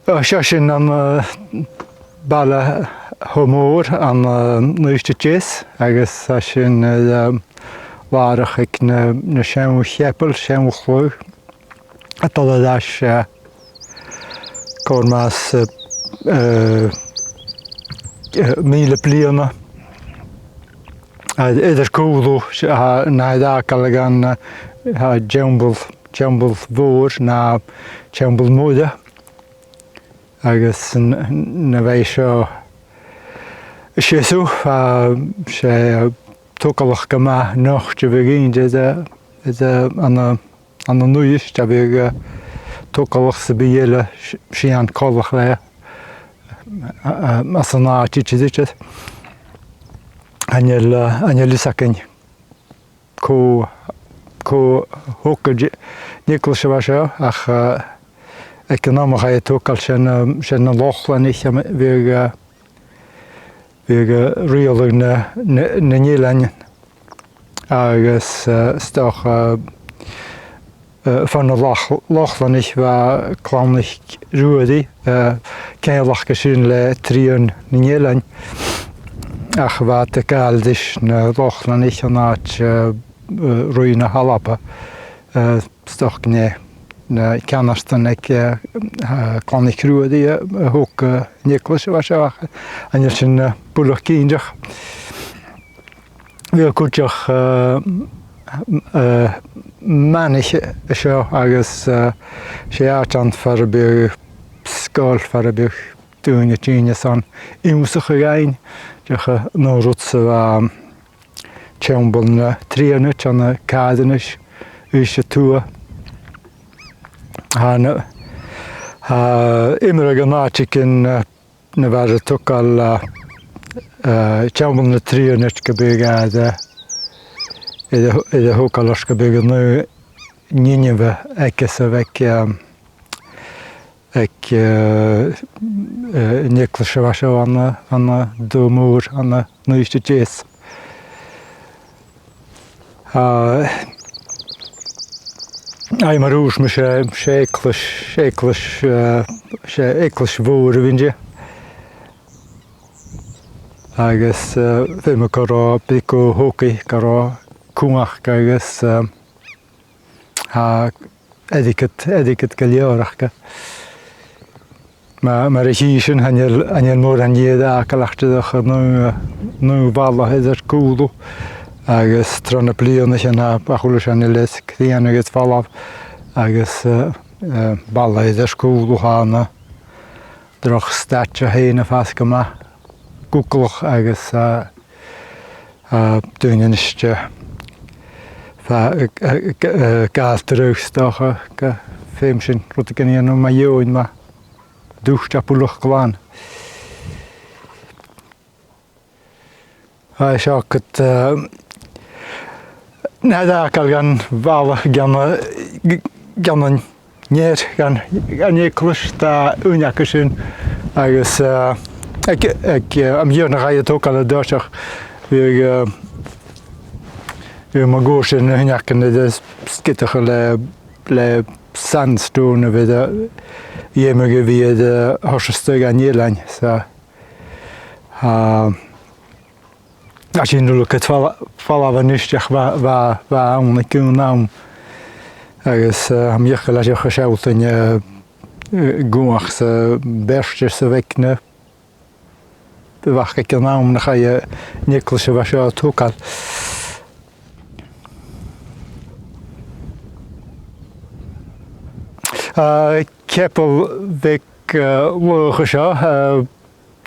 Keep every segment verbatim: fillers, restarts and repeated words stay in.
Seo sinn ann am baile cho mòr ann an Uibhist a Deas, agus tha sinn air làrach aig na, na seann chapel, seann chladh, a' dol air ais, eh, còrr mas, eh, eh, mìle bliadhna. Agus eadar cùlaibh, tha, na tha e a' dol gun, eh, tha Teampall, Teampall Mhòr no Teampall Mhuire. Agus an, an, a bhith seo, 's e seo, tha, 's e togalach gu math nochd a bhiodh innte, is e, is e, ann an, ann an Uibhist, a bhiodh, eh, togalach sam bith eile, s-, sìon coltach ri, eh, eh, anns an àite idir, idir. Chan eil, eh, chan eil fhios againn cò, cò thogail an eaglais a bha seo, ach, eh, aig an àm a chaidh a thogail, 's e na, 's e na Lochlannaich a bhiodh, eh, bhiodh, eh, a' riaghladh na, na, nan eileanan. Agus, eh, 's dòcha, eh, eh, far na Loch-, Lochlannaich bha Clann 'ic Ruairidh, eh, ceangal aca sin le trian nan eilean. Ach bha iad a' gabhail ris na Lochlannaich an àite, eh, eh, Rìgh na h-Alba, eh, 's dòcha gur e na ceannardan aig, eh, eh, Clann 'ic Ruairidh, eh, a thog, eh, an eaglais a bha seo, ach chan eil sin, eh, buileach cinnteach. Bhiodh cuideachd, eh, eh, manaich an seo agus, eh, 's e àite ann far am biodh sgoil, far am biodh daoine a' tighinn airson ionnsachadh fhaighinn, dìreach, eh, an aon rud 's a bha, um, Teampall na Trianaid ann an Caithnich, Uibhist a Tuath. Tha na, tha iomradh an àiteigin, eh, na bha air a thogail, eh, eh, Teampall na Trianaid gum biodh e, eh, air a, air a thogail oir gum biodh an aon inbhe aige 's a bh' aig, eh, aig, eh, eh, an eaglais a bha seo ann an, ann an Dùn Mòr, ann an Uibhist a Deas. Ah, aidh, mar a thuirt mi, 's e, 's e eaglais, 's e eaglais, eh, 's e eaglais mhòr a bh' innte. Agus, eh, feumaidh gun robh beagan thogaidh, gun robh cumhachd agus, eh, tha airgead, airgead gu leòr aca. Ma-, mar a chì sinn, chan eil, chan eil mòran dhiubh air fhàgail ach dìreach an aon, an aon bhalla air cùlaibh, agus tro na bliadhnaichean tha, tha a h-uile sìon eile air crìonadh is falbh, agus, eh, eh, balla air cùlaibh, tha na droch staid a th' ann a' fàs gu math gugallach agus, eh, eh, daoine a-nis, eh, fa-, eh, eh, eh, gabhail dragh 's dòcha, gu feum sinn rudeigin a dhèanamh mu dheidhinn ma dhùisg e buileach glan. Tha seo agad, eh, na tha a' dol gun bhalla, gun, eh, gun an ear, gun, gun eaglais, tha uinneag an sin, agus, eh, aig, aig, eh, am bliadhna a chaidh a thogail an toiseach, bhiodh, eh, bhiodh mun cuairt air na h-uinneagan air sgiodachadh le, le sandstone a bhiodh, eh, dh'fheumadh a bhith air, eh, thoirt a-steach dhan eilean, so, ah, tha sin uile gu falbh, falbh a-nis, ach bha, bha, bha e ann aig aon àm. Agus, eh, tha mi a' faicinn leis a' chas sealltainn, eh, eh, cumhachd 's a' bheartas a bh' aig na, a bh' aca aig an àm a chaidh, eh, an eaglais a bha seo a thogail. Ah, ceapail bheag, eh, laghach an seo, eh,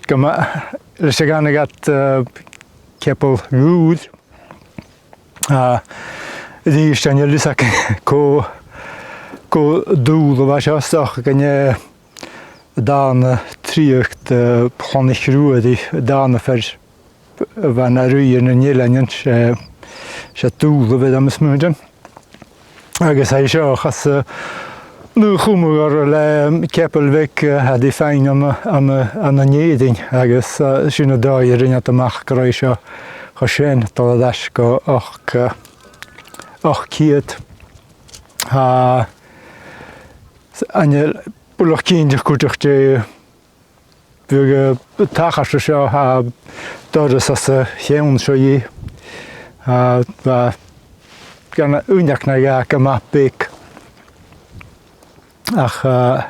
gu ma-, leis a' ghàireachdainn, eh, ceapail dhùir. Ah, a-rithist, chan eil fhios agam cò, cò an dùil a bha seo, 's dòcha gun e dàna tritheach de Chlann 'ic Ruairidh, dàna fear a bha na rìgh nan eilean, 's e, 's e dùil a bh' air, tha mi a' smaoineachadh. Agus tha e seo a chionn, eh, nuadh-chumhachd le ceapail bheag, eh, a tha fhèin ann an, ann an, ann an Èirinn, agus, eh, sin an dòigh a rinn iad a-mach gun robh seo cho sean, dol air ais gu ochd, eh, ochd ceud. Ah, s-, chan eil, buileach cinnteach cuideachd dè bhiodh, eh, a' tachairt an seo, tha doras anns a' cheann seo dhith, a bha gun uinneag no dhà gu math beag. Ach, eh,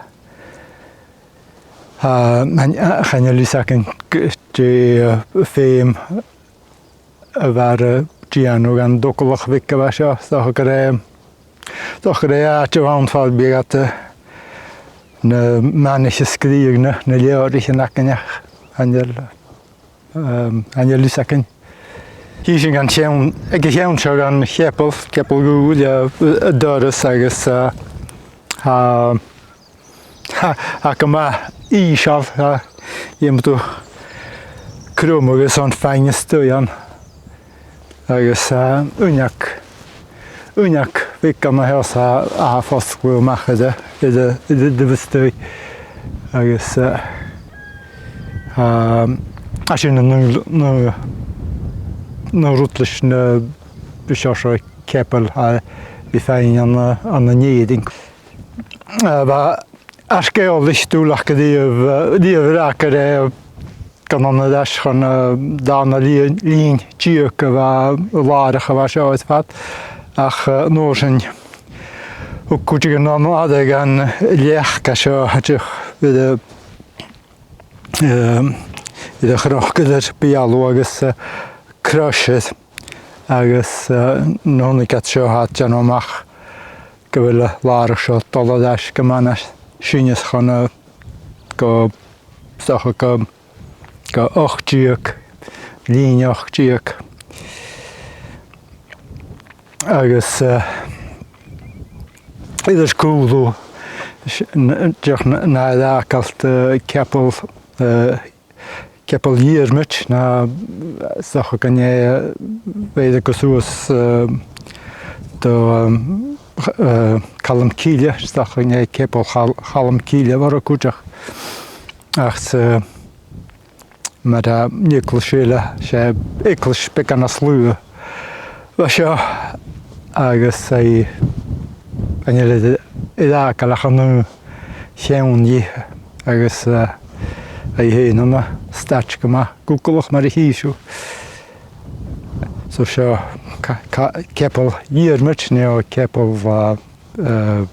eh, chan, eh, chan eil fhios againn dè, eh, feum a bha air a dhèanamh dhan togalach bheag a bha seo. 'S dòcha gur e, 's dòcha gur e àite a bh' ann far am biodh iad, eh, na manaich a' sgrìobhadh na, na leabhraichean againne, ach chan eil, ehm, chan eil fhios againn. Chì sinn dhan cheann, aig a' cheann seo dhen chapel, Capel Dhùghaill, eh, an doras agus, eh, tha, tha, tha e gu math ìosal, tha, dh'fheumadh tu cromadh airson faighinn a-staigh ann. Agus, eh, uinneag, uinneag bheag ann a sheo 's a, a tha a' fosgladh a-mach air a, air a, air a taobh a-staigh. Agus, eh, ehm, tha sin an aon, an aon, an aon rud leis na, seòrsa capel a bhiodh faighinn ann an, ann an Èirinn. Eh, bha arc-eòlais dùil aca riamh, eh, riamh a ràdh gur e, eh, gun ann air ais chun, eh, dàrna lì-, linn deug a bha a' làrach a bha seo air fad. Ach, eh, an uair sin, thug cuideigin an aire dhan leac a seo, a deach air a, eh, air a chrochadh air beulaibh agus, eh, crois air. Agus, eh, nuair a chunnaic iad seo, tha iad a' dèanamh a-mach gu bheil an làrach seo a' dol air ais gu Manas, sinne chun, eh, gu, 's dòcha gu, gu ochd deug, linn ochd deug. Agus, eh, air a' chùlaibh, s-, n-, dìreach na, na fhàgail, eh, capel, eh, Capel Dhiarmaid, no, 's dòcha gun e, eh, bha e gu suas, eh, do, ehm, ch-, eh, Chaluim Chille, 's dòcha gun e Capel Chal-, Chaluim Chille a bh' oirre cuideachd. Ach 's e, mar, eh, an eaglais eile, 's e eaglais beagan nas lugha a bha seo, agus e, chan eil e air fhàgail ach an aon cheann dhith, agus, eh, e fhèin ann an staid gu math cugallach mar a chì sibh. So seo ca-, ca-, Capel Dhiarmaid, no Capel, eh, eh,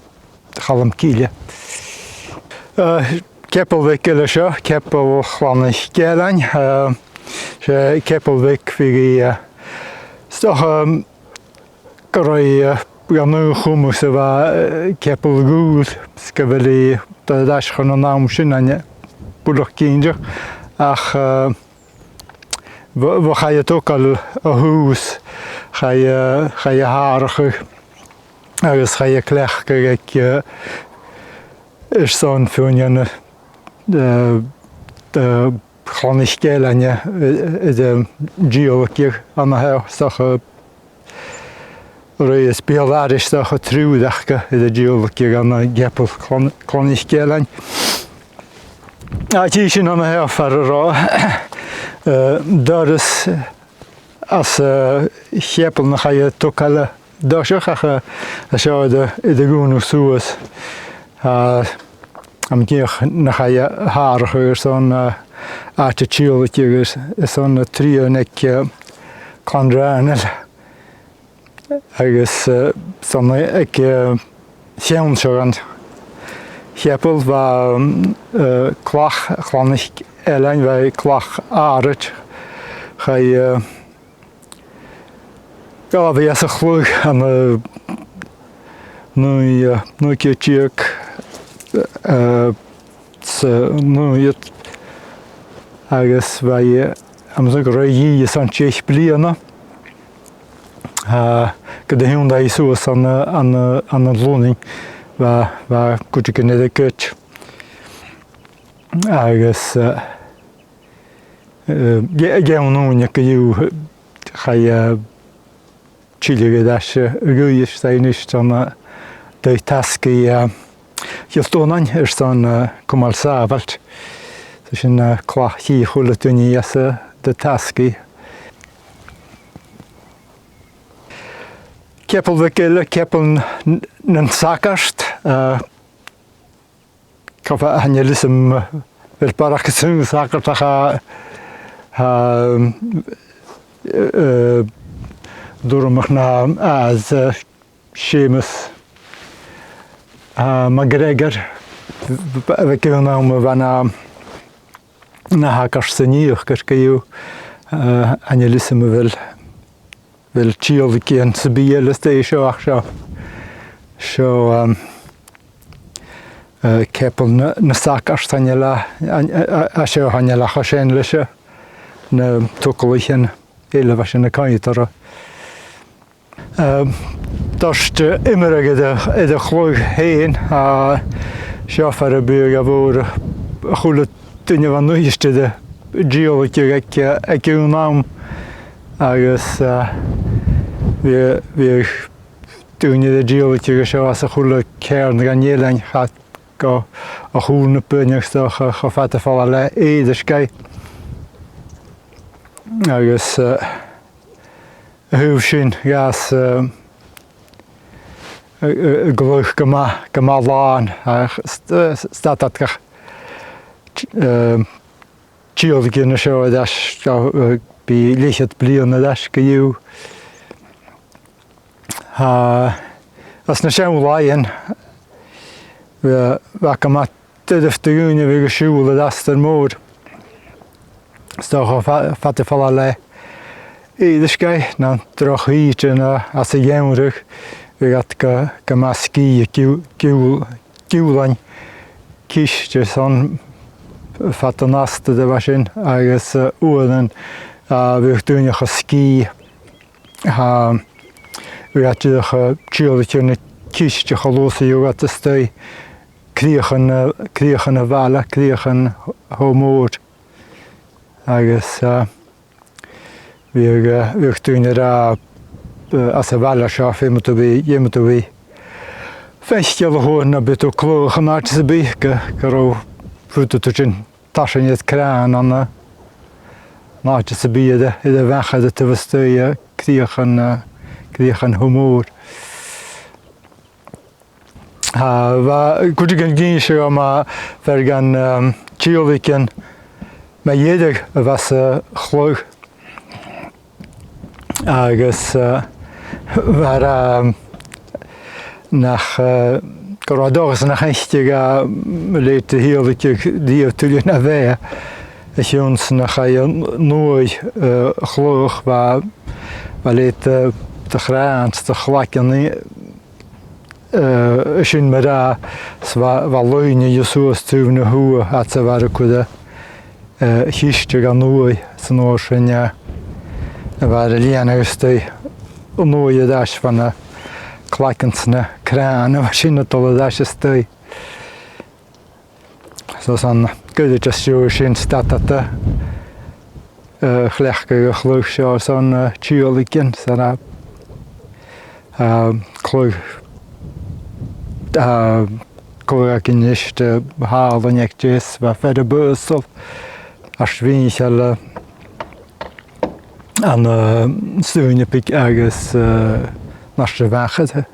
Chaluim Chille. Eh, capel bheag eile seo, Capel Chlann 'ic Ailein, eh, 's e capel bheag a bhiodh, eh, 's dòcha, ehm, gu robh, eh, dhan aon chumadh 's a bha, eh, Capel Dhùghaill, 's gu bheil e a' dol air ais chun an àm sin, chan eil buileach cinnteach. Ach, eh, bha, bha, chaidh a thogail a thùs, chaidh, eh, chaidh a shàrachadh agus chaidh a cleachdadh aig, eh, airson fuaimnean, eh, eh, Chlann 'ic Ailein, eh, eh, eh, dìoladh ann a sheo, 's dòcha, eh, rud beag air ais, 's dòcha, triùir aca air an dìoladh ann an Capel Chlann, Chlann 'ic Ailein. A, chì sinn an seo far an robh, eh, doras às, eh, chapel na chaidh a thogail an toiseach, ach, eh, an seo iad a', iad a' dhùnadh suas. A, tha mi cinnteach nach eil e air a shàrachadh airson, eh, àite tìodhlaicte agus airson na trian aig, eh, Clann Raghnaill. Agus, eh, 's ann aig, eh, cheann seo dhen chapel, bha, eh, clach Chlann 'ic Ailein, bha e clach àraid. Chaidh, eh, dhà mhìos a chladh ann an, eh, naoi, eh, naoi ceud deug, eh, 's a naoi, agus bha e, eh, am, 's ann gu robh e airson deich bliadhna. A, gu dè thionndaidh e suas ann an, ann an, ann an Lunnainn, bha, bha cuideigin air a goid. Agus, eh, eh, ge-, ge-tà, an ùine co-dhiù, chaidh, eh, tilleadh air ais, eh, a dh'Uibhist a-nis ann an, eh, taigh-tasgaidh, eh, Chill Donnain airson, eh, cumail sàbhailt. So sin, eh, clach a chì a h-uile duine às, eh, an taigh-tasgaidh. Capel bheag eile, Capel n-, n-, nan Sagart, eh, Chan eil fhios agam a bheil barrachd airson sagart ach, tha, tha, eh, Durramach na as, eh, Seumas, eh, MacGregor, b-, b-, bha e aig aon àm a bha na, na shagart san Ìochdar co-dhiù, eh, chan eil fhios agam a bheil, a bheil tiodhlacan sam bith eile às dèidh seo ach seo, seo, ehm, eh, ceapall na, na sagart, chan eil e, an, a, a, a seo chan eil e cho sean leis, eh, na togalaichean eile a bha sinn a' coimhead orra. Ehm, toirt, eh, iomradh air a', air a' chladh fhèin, a, seo far am biodh a' mhòr, a h-uile duine a bha an uiread de dhìoladh aig, aig aon àm. Agus, eh, bhiodh, bhiodh daoine a' dìoladh seo às a h-uile ceàrn dhen eilean, cha gu, a h-uile duine a-staigh cho, cho fada air falbh le Èirisgeigh. Agus, eh, a thaobh sin, dh'fhàs, eh, a, a, a' chladh gu math, gu math làn, ach st-, eh, stad iad ga, eh, tiodhlacadh an seo air ais, eh, bidh leth-cheud bliadhna air ais co-dhiù. Tha, anns na seann làithean, bha, bha gu math doirbh do dhaoine a bhith a' siubhal air astar mòr. 'S dòcha cho fa-, fada air falbh le Èirisgeigh, no droch thìde no às a' gheamhradh, bhiodh iad gu, gu math sgìth a' giù-, giù-, giùlain ciste airson fada an asta a bha sin, agus, eh, uaireannan, eh, bhiodh daoine cho sgìth, tha, bhiodh iad dìreach, eh, a' tiodhlacadh na ciste cho luath 's a gheibheadh iad a-staigh crìochan, eh, crìochan a' bhaile, crìochan cho mòr. Agus, eh, bhiodh, eh, bhiodh daoine ag ràdh, eh, às a' bhaile seo, feumaidh tu bhith, feumaidh tu bhith faiceallach uair nam biodh tu a' cladhach an àite sam bith, gu, gun robh, faodaidh tu sin tarsainn air cnàmhan ann an, an àite sam bith air a, air a' bheachd air an taobh a-staigh, eh, crìochan, eh, crìochan cho mòr. Tha, bha cuideigin ag innse dhomh mu fear dhen, ehm, tiodhlacan mu dheireadh a bha sa chladh. Agus, eh, bha e ag ràdh, ehm, nach, eh, gun robh e an dòchas nach fhaiceadh e, eh, leithid de thiodhlaiceadh riamh tuilleadh na bheatha, a chionn 's nach fhaigheadh an uaigh, eh, a' chladhach, bha, bha leithid de, de chràin 's de chlagan, eh, sin mar a, 's bha, bha loidhne dhiubh suas taobh na tuath, fhad 's a bha iad a' cur, eh, a' chiste dhan uaigh, 's an uair sin, eh, a bha iad a' lìonadh a-staigh an uaigh air ais bho na clagan 's na crainn a bha sin a' dol air ais a-staigh. So 's ann gu dè, just an uair sin, stad iad, eh, a' cleachdadh a' chladh seo airson, eh, tiodhlacan, 's ann a, eh, cladh, eh, cladh againn a-nis, eh, thàlaidh aig deas, bha fear a b' fheàrr às a' bhàta, eh, an, eh, Stòrnabhagh agus, eh, an Àird a' Mhachair.